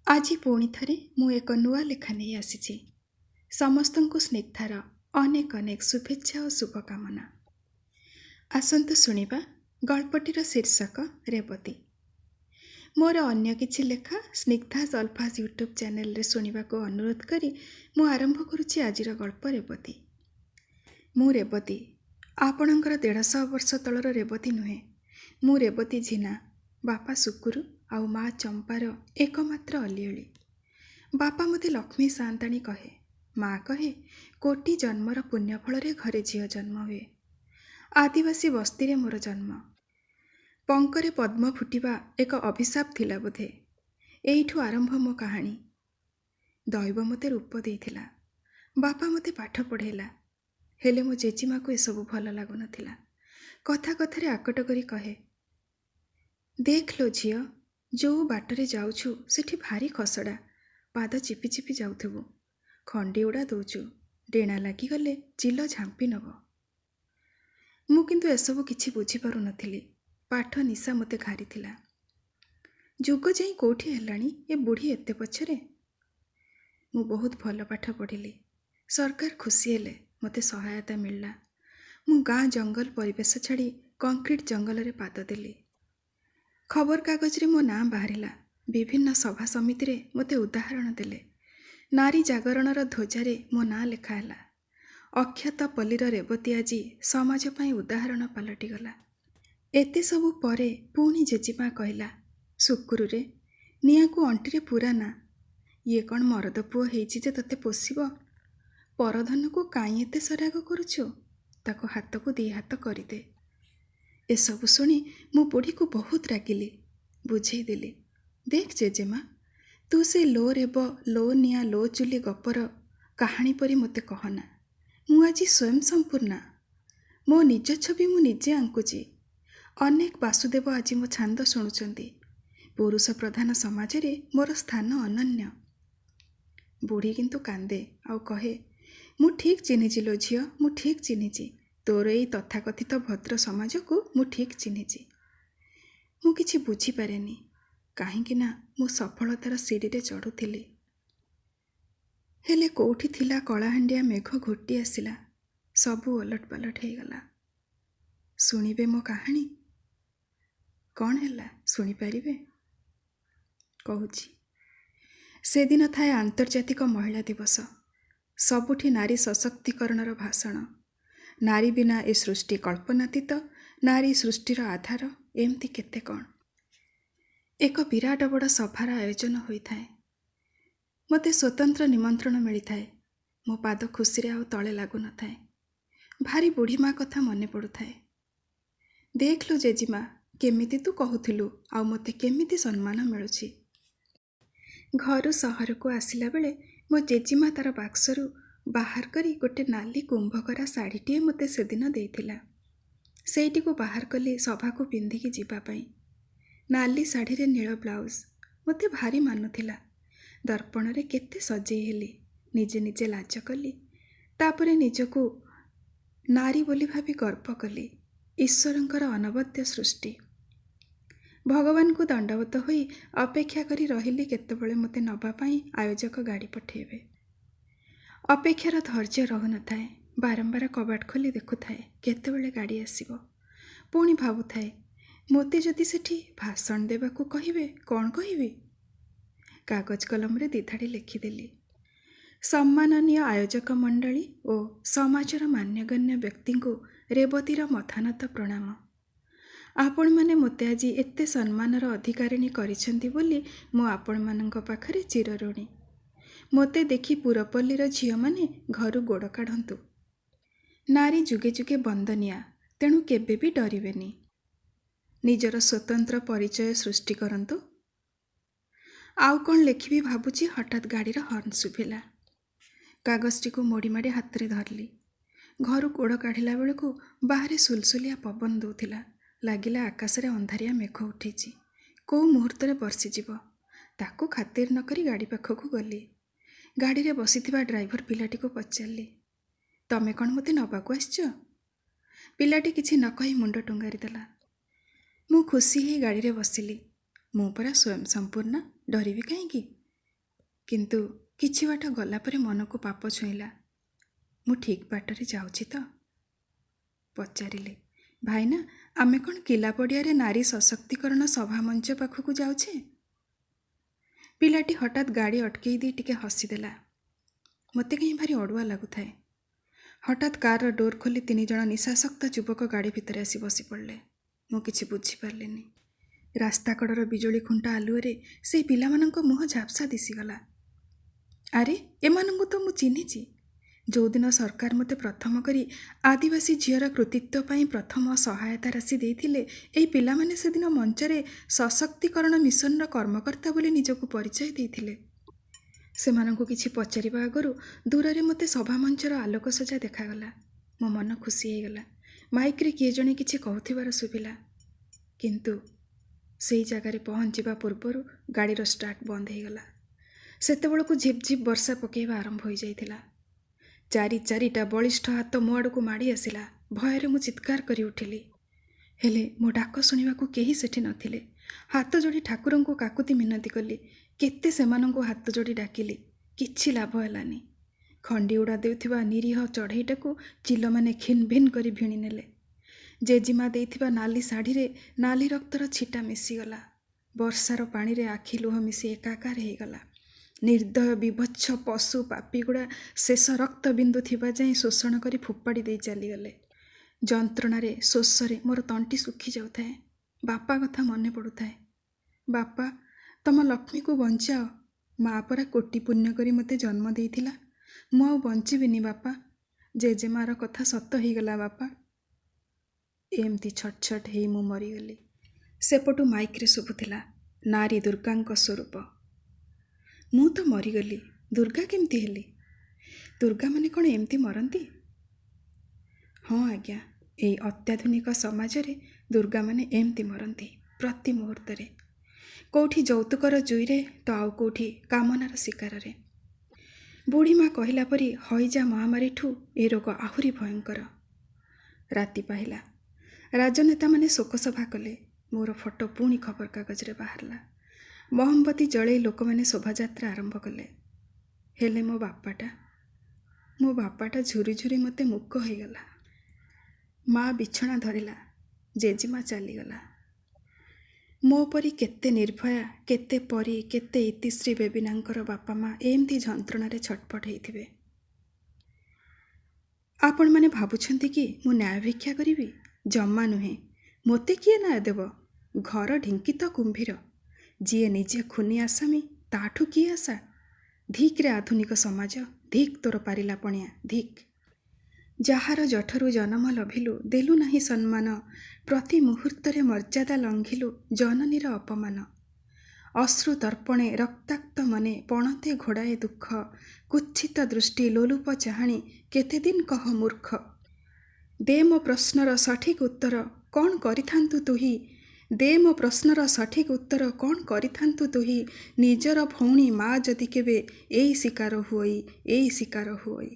ଆଜି ପୁଣି ଥରେ ମୁଁ ଏକ ନୂଆ ଲେଖା ନେଇ ଆସିଛି। ସମସ୍ତଙ୍କୁ ସ୍ନିଗ୍ଧାର ଅନେକ ଅନେକ ଶୁଭେଚ୍ଛା ଓ ଶୁଭକାମନା। ଆସନ୍ତୁ ଶୁଣିବା ଗଳ୍ପଟିର ଶୀର୍ଷକ ରେବତୀ। ମୋର ଅନ୍ୟ କିଛି ଲେଖା ସ୍ନିଗ୍ଧାସ୍ ଅଲଫାଜ୍ ୟୁଟ୍ୟୁବ୍ ଚ୍ୟାନେଲରେ ଶୁଣିବାକୁ ଅନୁରୋଧ କରି ମୁଁ ଆରମ୍ଭ କରୁଛି ଆଜିର ଗଳ୍ପ ରେବତୀ। ମୁଁ ରେବତୀ, ଆପଣଙ୍କର 150 ବର୍ଷ ତଳର ରେବତୀ ନୁହେଁ। ମୁଁ ରେବତୀ ଝିନା, ବାପା ଶୁକୁରୁ ଆଉ ମା ଚମ୍ପାର ଏକମାତ୍ର ଅଲିଅଳି। ବାପା ମୋତେ ଲକ୍ଷ୍ମୀ ସାଆନ୍ତାଣୀ କହେ। ମା କହେ କୋଟି ଜନ୍ମର ପୁଣ୍ୟ ଫଳରେ ଘରେ ଝିଅ ଜନ୍ମ ହୁଏ। ଆଦିବାସୀ ବସ୍ତିରେ ମୋର ଜନ୍ମ। ପଙ୍କରେ ପଦ୍ମ ଫୁଟିବା ଏକ ଅଭିଶାପ ଥିଲା ବୋଧେ। ଏଇଠୁ ଆରମ୍ଭ ମୋ କାହାଣୀ। ଦୈବ ମୋତେ ରୂପ ଦେଇଥିଲା, ବାପା ମୋତେ ପାଠ ପଢ଼େଇଲା। ହେଲେ ମୋ ଜେଜେମାକୁ ଏସବୁ ଭଲ ଲାଗୁନଥିଲା। କଥା କଥାରେ ଆକଟ କରି କହେ, ଦେଖ ଲୋ ଝିଅ, ଯେଉଁ ବାଟରେ ଯାଉଛୁ ସେଠି ଭାରି ଖସଡ଼ା, ପାଦ ଚିପି ଚିପି ଯାଉଥିବୁ, ଖଣ୍ଡି ଉଡ଼ା ଦେଉଛୁ, ଡେଣା ଲାଗିଗଲେ ଚିଲ ଝାମ୍ପି ନେବ। ମୁଁ କିନ୍ତୁ ଏସବୁ କିଛି ବୁଝିପାରୁନଥିଲି। ପାଠ ନିଶା ମୋତେ ଘାରିଥିଲା। ଯୁଗ ଯାଇ କେଉଁଠି ହେଲାଣି, ଏ ବୁଢ଼ୀ ଏତେ ପଛରେ। ମୁଁ ବହୁତ ଭଲ ପାଠ ପଢ଼ିଲି। ସରକାର ଖୁସି ହେଲେ, ମୋତେ ସହାୟତା ମିଳିଲା। ମୁଁ ଗାଁ ଜଙ୍ଗଲ ପରିବେଶ ଛାଡ଼ି କଂକ୍ରିଟ ଜଙ୍ଗଲରେ ପାଦ ଦେଲି। ଖବରକାଗଜରେ ମୋ ନାଁ ବାହାରିଲା। ବିଭିନ୍ନ ସଭା ସମିତିରେ ମୋତେ ଉଦାହରଣ ଦେଲେ। ନାରୀ ଜାଗରଣର ଧ୍ୱଜାରେ ମୋ ନାଁ ଲେଖା ହେଲା। ଅଖ୍ୟାତ ପଲ୍ଲୀର ରେବତୀ ଆଜି ସମାଜ ପାଇଁ ଉଦାହରଣ ପାଲଟିଗଲା। ଏତେ ସବୁ ପରେ ପୁଣି ଜେଜେମା କହିଲା, ଶୁକୁରୁରେ, ନିଆଁକୁ ଅଣ୍ଟିରେ ପୁରା ନା, ଇଏ କ'ଣ ମରଦ ପୁଅ ହେଇଛି ଯେ ତୋତେ ପୋଷିବ? ପରଧନକୁ କାଇଁ ଏତେ ସରାଗ କରୁଛୁ? ତାକୁ ହାତକୁ ଦି ହାତ କରିଦେ। ଏସବୁ ଶୁଣି ମୁଁ ବୁଢ଼ୀକୁ ବହୁତ ରାଗିଲି। ବୁଝେଇଦେଲି, ଦେଖ ଜେଜେମା, ତୁ ସେ ଲୋ ରେବ ଲୋ ନିଆଁ ଲୋ ଚୁଲି ଗପର କାହାଣୀ ପରି ମୋତେ କହନା। ମୁଁ ଆଜି ସ୍ୱୟଂ ସମ୍ପୂର୍ଣ୍ଣା। ମୋ ନିଜ ଛବି ମୁଁ ନିଜେ ଆଙ୍କୁଛି। ଅନେକ ବାସୁଦେବ ଆଜି ମୋ ଛାନ୍ଦ ଶୁଣୁଛନ୍ତି। ପୁରୁଷ ପ୍ରଧାନ ସମାଜରେ ମୋର ସ୍ଥାନ ଅନନ୍ୟ। ବୁଢ଼ୀ କିନ୍ତୁ କାନ୍ଦେ ଆଉ କହେ, ମୁଁ ଠିକ୍ ଚିହ୍ନିଛି ଲୋ ଝିଅ, ମୁଁ ଠିକ୍ ଚିହ୍ନିଛି। ତୋର ଏଇ ତଥାକଥିତ ଭଦ୍ର ସମାଜକୁ ମୁଁ ଠିକ୍ ଚିହ୍ନିଛି। ମୁଁ କିଛି ବୁଝିପାରେନି, କାହିଁକି ନା ମୁଁ ସଫଳତାର ସିଡ଼ିରେ ଚଢ଼ୁଥିଲି। ହେଲେ କେଉଁଠି ଥିଲା କଳାହାଣ୍ଡିଆ ମେଘ ଘୋଟି ଆସିଲା, ସବୁ ଓଲଟ ପାଲଟ ହେଇଗଲା। ଶୁଣିବେ ମୋ କାହାଣୀ? କ'ଣ ହେଲା, ଶୁଣିପାରିବେ? କହୁଛି। ସେଦିନ ଥାଏ ଆନ୍ତର୍ଜାତିକ ମହିଳା ଦିବସ। ସବୁଠି ନାରୀ ସଶକ୍ତିକରଣର ଭାଷଣ। ନାରୀ ବିନା ଏ ସୃଷ୍ଟି କଳ୍ପନାତୀତ, ନାରୀ ସୃଷ୍ଟିର ଆଧାର, ଏମିତି କେତେ କ'ଣ। ଏକ ବିରାଟ ବଡ଼ ସଭାର ଆୟୋଜନ ହୋଇଥାଏ। ମୋତେ ସ୍ୱତନ୍ତ୍ର ନିମନ୍ତ୍ରଣ ମିଳିଥାଏ। ମୋ ପାଦ ଖୁସିରେ ଆଉ ତଳେ ଲାଗୁନଥାଏ। ଭାରି ବୁଢ଼ୀ ମା କଥା ମନେ ପଡ଼ୁଥାଏ। ଦେଖ ଲୋ ଜେଜିମା, କେମିତି ତୁ କହୁଥିଲୁ ଆଉ ମୋତେ କେମିତି ସମ୍ମାନ ମିଳୁଛି। ଘରୁ ସହରକୁ ଆସିଲା ବେଳେ ମୋ ଜେଜିମା ତା'ର ବାକ୍ସରୁ ବାହାର କରି ଗୋଟେ ନାଲି କୁମ୍ଭକରା ଶାଢ଼ୀଟିଏ ମୋତେ ସେଦିନ ଦେଇଥିଲା। ସେଇଟିକୁ ବାହାର କଲି ସଭାକୁ ପିନ୍ଧିକି ଯିବା ପାଇଁ। ନାଲି ଶାଢ଼ୀରେ ନୀଳ ବ୍ଲାଉଜ୍ ମୋତେ ଭାରି ମାନୁଥିଲା। ଦର୍ପଣରେ କେତେ ସଜେଇ ହେଲି, ନିଜେ ନିଜେ ଲାଜ କଲି। ତାପରେ ନିଜକୁ ନାରୀ ବୋଲି ଭାବି ଗର୍ବ କଲି। ଈଶ୍ୱରଙ୍କର ଅନବଦ୍ୟ ସୃଷ୍ଟି। ଭଗବାନଙ୍କୁ ଦଣ୍ଡବତ ହୋଇ ଅପେକ୍ଷା କରି ରହିଲି କେତେବେଳେ ମୋତେ ନେବା ପାଇଁ ଆୟୋଜକ ଗାଡ଼ି ପଠାଇବେ। ଅପେକ୍ଷାର ଧୈର୍ଯ୍ୟ ରହୁନଥାଏ। ବାରମ୍ବାର କବାଟ ଖୋଲି ଦେଖୁଥାଏ କେତେବେଳେ ଗାଡ଼ି ଆସିବ। ପୁଣି ଭାବୁଥାଏ, ମୋତେ ଯଦି ସେଠି ଭାଷଣ ଦେବାକୁ କହିବେ କ'ଣ କହିବି? କାଗଜ କଲମରେ ଦିଧାଡ଼ି ଲେଖିଦେଲି। ସମ୍ମାନନୀୟ ଆୟୋଜକ ମଣ୍ଡଳୀ ଓ ସମାଜର ମାନ୍ୟଗଣ୍ୟ ବ୍ୟକ୍ତିଙ୍କୁ ରେବତୀର ମଥାନତ ପ୍ରଣାମ। ଆପଣମାନେ ମୋତେ ଆଜି ଏତେ ସମ୍ମାନର ଅଧିକାରିଣୀ କରିଛନ୍ତି ବୋଲି ମୁଁ ଆପଣମାନଙ୍କ ପାଖରେ ଚିରଋଣୀ। ମୋତେ ଦେଖି ପୁରପଲ୍ଲୀର ଝିଅମାନେ ଘରୁ ଗୋଡ଼ କାଢ଼ନ୍ତୁ। ନାରୀ ଯୁଗେ ଯୁଗେ ବନ୍ଦନିଆ, ତେଣୁ କେବେ ବି ଡରିବେନି। ନିଜର ସ୍ୱତନ୍ତ୍ର ପରିଚୟ ସୃଷ୍ଟି କରନ୍ତୁ। ଆଉ କ'ଣ ଲେଖିବି ଭାବୁଛି, ହଠାତ୍ ଗାଡ଼ିର ହର୍ଣ୍ଣ ଶୁଭିଲା। କାଗଜଟିକୁ ମୋଡ଼ି ମାଡ଼ି ହାତରେ ଧରିଲି। ଘରୁ ଗୋଡ଼ କାଢ଼ିଲା ବେଳକୁ ବାହାରେ ସୁଲସୁଲିଆ ପବନ ଦେଉଥିଲା। ଲାଗିଲା ଆକାଶରେ ଅନ୍ଧାରିଆ ମେଘ ଉଠିଛି, କେଉଁ ମୁହୂର୍ତ୍ତରେ ବର୍ଷିଯିବ। ତାକୁ ଖାତିର ନ କରି ଗାଡ଼ି ପାଖକୁ ଗଲି। ଗାଡ଼ିରେ ବସିଥିବା ଡ୍ରାଇଭର ପିଲାଟିକୁ ପଚାରିଲି, ତମେ କ'ଣ ମୋତେ ନେବାକୁ ଆସିଛ? ପିଲାଟି କିଛି ନ କହି ମୁଣ୍ଡ ଟୁଙ୍ଗାରି ଦେଲା। ମୁଁ ଖୁସି ହେଇ ଗାଡ଼ିରେ ବସିଲି। ମୁଁ ପରା ସ୍ୱୟଂ ସମ୍ପୂର୍ଣ୍ଣ, ଡରିବି କାହିଁକି? କିନ୍ତୁ କିଛି ବାଟ ଗଲା ପରେ ମନକୁ ପାପ ଛୁଇଁଲା। ମୁଁ ଠିକ୍ ବାଟରେ ଯାଉଛି ତ? ପଚାରିଲି, ଭାଇନା, ଆମେ କ'ଣ କିଲା ପଡ଼ିଆରେ ନାରୀ ସଶକ୍ତିକରଣ ସଭାମଞ୍ଚ ପାଖକୁ ଯାଉଛେ? ପିଲାଟି ହଠାତ୍ ଗାଡ଼ି ଅଟକେଇ ଦେଇ ଟିକେ ହସିଦେଲା। ମୋତେ କାହିଁ ଭାରି ଅଡ଼ୁଆ ଲାଗୁଥାଏ। ହଠାତ୍ କାର୍ର ଡୋର୍ ଖୋଲି 3 ଜଣ ନିଶାସକ୍ତ ଯୁବକ ଗାଡ଼ି ଭିତରେ ଆସି ବସି ପଡ଼ିଲେ। ମୁଁ କିଛି ବୁଝିପାରିଲିନି। ରାସ୍ତାକଡ଼ର ବିଜୁଳି ଖୁଣ୍ଟ ଆଲୁଅରେ ସେଇ ପିଲାମାନଙ୍କ ମୁହଁ ଝାପ୍ସା ଦିଶିଗଲା। ଆରେ, ଏମାନଙ୍କୁ ତ ମୁଁ ଚିହ୍ନିଛି। ଯେଉଁଦିନ ସରକାର ମୋତେ ପ୍ରଥମ କରି ଆଦିବାସୀ ଝିଅର କୃତିତ୍ୱ ପାଇଁ ପ୍ରଥମ ସହାୟତା ରାଶି ଦେଇଥିଲେ, ଏହି ପିଲାମାନେ ସେଦିନ ମଞ୍ଚରେ ସଶକ୍ତିକରଣ ମିଶନର କର୍ମକର୍ତ୍ତା ବୋଲି ନିଜକୁ ପରିଚୟ ଦେଇଥିଲେ। ସେମାନଙ୍କୁ କିଛି ପଚାରିବା ଆଗରୁ ଦୂରରେ ମୋତେ ସଭାମଞ୍ଚର ଆଲୋକସଜ୍ଜା ଦେଖାଗଲା। ମୋ ମନ ଖୁସି ହେଇଗଲା। ମାଇକ୍ରେ କିଏ ଜଣେ କିଛି କହୁଥିବାର ଶୁଭିଲା। କିନ୍ତୁ ସେଇ ଜାଗାରେ ପହଞ୍ଚିବା ପୂର୍ବରୁ ଗାଡ଼ିର ଷ୍ଟାର୍ଟ ବନ୍ଦ ହେଇଗଲା। ସେତେବେଳକୁ ଝିପ୍ ଝିପ୍ ବର୍ଷା ପକାଇବା ଆରମ୍ଭ ହୋଇଯାଇଥିଲା। 4 ଚାରିଟା ବଳିଷ୍ଠ ହାତ ମୋ ଆଡ଼କୁ ମାଡ଼ି ଆସିଲା। ଭୟରେ ମୁଁ ଚିତ୍କାର କରି ଉଠିଲି। ହେଲେ ମୋ ଡାକ ଶୁଣିବାକୁ କେହି ସେଠି ନଥିଲେ। ହାତ ଯୋଡ଼ି ଠାକୁରଙ୍କୁ କାକୁତି ମିନତି କଲି। କେତେ ସେମାନଙ୍କୁ ହାତ ଯୋଡ଼ି ଡାକିଲି, କିଛି ଲାଭ ହେଲାନି। ଖଣ୍ଡି ଉଡ଼ା ଦେଉଥିବା ନିରୀହ ଚଢ଼େଇଟାକୁ ଚିଲମାନେ ଖିନ୍ ଭିନ୍ କରି ଭିଣି ନେଲେ। ଜେଜିମା ଦେଇଥିବା ନାଲି ଶାଢ଼ୀରେ ନାଲି ରକ୍ତର ଛିଟା ମିଶିଗଲା। ବର୍ଷାର ପାଣିରେ ଆଖି ଲୁହ ମିଶି ଏକାକାର ହେଇଗଲା। ନିର୍ଦ୍ଦୟ ବିଭତ୍ସ ପଶୁ ପାପିଗୁଡ଼ା ଶେଷ ରକ୍ତ ବିନ୍ଦୁ ଥିବା ଯାଏଁ ଶୋଷଣ କରି ଫୋପାଡ଼ି ଦେଇ ଚାଲିଗଲେ। ଯନ୍ତ୍ରଣାରେ ଶୋଷରେ ମୋର ତଣ୍ଟି ଶୁଖି ଯାଉଥାଏ। ବାପା କଥା ମନେ ପଡ଼ୁଥାଏ। ବାପା, ତମ ଲକ୍ଷ୍ମୀକୁ ବଞ୍ଚାଅ। ମା ପରା କୋଟି ପୁଣ୍ୟ କରି ମୋତେ ଜନ୍ମ ଦେଇଥିଲା। ମୁଁ ଆଉ ବଞ୍ଚିବିନି ବାପା। ଜେଜେମାର କଥା ସତ ହେଇଗଲା ବାପା। ଏମିତି ଛଟ ଛଟ ହେଇ ମୁଁ ମରିଗଲି। ସେପଟୁ ମାଇକ୍ରେ ଶୁଭୁଥିଲା ନାରୀ ଦୁର୍ଗାଙ୍କ ସ୍ୱରୂପ। ମୁଁ ତ ମରିଗଲି, ଦୁର୍ଗା କେମିତି ହେଲି? ଦୁର୍ଗା ମାନେ କ'ଣ ଏମିତି ମରନ୍ତି? ହଁ ଆଜ୍ଞା, ଏଇ ଅତ୍ୟାଧୁନିକ ସମାଜରେ ଦୁର୍ଗାମାନେ ଏମିତି ମରନ୍ତି ପ୍ରତି ମୁହୂର୍ତ୍ତରେ। କେଉଁଠି ଯୌତୁକର ଜୁଇରେ ତ ଆଉ କେଉଁଠି କାମନାର ଶିକାରରେ। ବୁଢ଼ୀ ମା କହିଲା ପରି ହଇଜା ମହାମାରୀଠୁ ଏ ରୋଗ ଆହୁରି ଭୟଙ୍କର। ରାତି ପାହିଲା। ରାଜନେତାମାନେ ଶୋକସଭା କଲେ। ମୋର ଫଟୋ ପୁଣି ଖବରକାଗଜରେ ବାହାରିଲା। ମହମବତୀ ଜଳେଇ ଲୋକମାନେ ଶୋଭାଯାତ୍ରା ଆରମ୍ଭ କଲେ। ହେଲେ ମୋ ବାପାଟା ଝୁରି ଝୁରି ମୋତେ ମୂକ ହେଇଗଲା। ମା ବିଛଣା ଧରିଲା, ଜେଜେମା ଚାଲିଗଲା। ମୋ ପରି କେତେ ନିର୍ଭୟା, କେତେ ପରି, କେତେ ଇତିଶ୍ରୀ ବେବିନାଙ୍କର ବାପା ମା ଏମିତି ଯନ୍ତ୍ରଣାରେ ଛଟପଟ ହେଇଥିବେ। ଆପଣମାନେ ଭାବୁଛନ୍ତି କି ମୁଁ ନ୍ୟାୟ ଭିକ୍ଷା କରିବି? ଜମା ନୁହେଁ। ମୋତେ କିଏ ନ୍ୟାୟ ଦେବ? ଘର ଢିଙ୍କି ତ କୁମ୍ଭୀର। ଯିଏ ନିଜେ ଖୁନି ଆସାମୀ, ତାଠୁ କିଏ ଆଶା? ଧିକ୍ରେ ଆଧୁନିକ ସମାଜ, ଧିକ୍ ତୋର ପାରିଲା ପଣିଆ, ଧିକ୍। ଯାହାର ଜଠରୁ ଜନମ ଲଭିଲୁ, ଦେଲୁ ନାହିଁ ସମ୍ମାନ। ପ୍ରତି ମୁହୂର୍ତ୍ତରେ ମର୍ଯ୍ୟାଦା ଲଙ୍ଘିଲୁ, ଜନନୀର ଅପମାନ। ଅଶ୍ରୁ ତର୍ପଣେ ରକ୍ତାକ୍ତ ମନେ ପଣତେ ଘୋଡ଼ାଏ ଦୁଃଖ। କୁତ୍ସିତ ଦୃଷ୍ଟି ଲୋଲୁପ ଚାହାଣି କେତେଦିନ କହ ମୂର୍ଖ। ଦେ ମୋ ପ୍ରଶ୍ନର ସଠିକ୍ ଉତ୍ତର କ'ଣ କରିଥାନ୍ତୁ ତୁହି? ଦେ ମୋ ପ୍ରଶ୍ନର ସଠିକ୍ ଉତ୍ତର କ'ଣ କରିଥାନ୍ତୁ ତୁହି? ନିଜର ଭଉଣୀ ମା ଯଦି କେବେ ଏଇ ଶିକାର ହୁଅଇ, ଏଇ ଶିକାର ହୁଅଇ।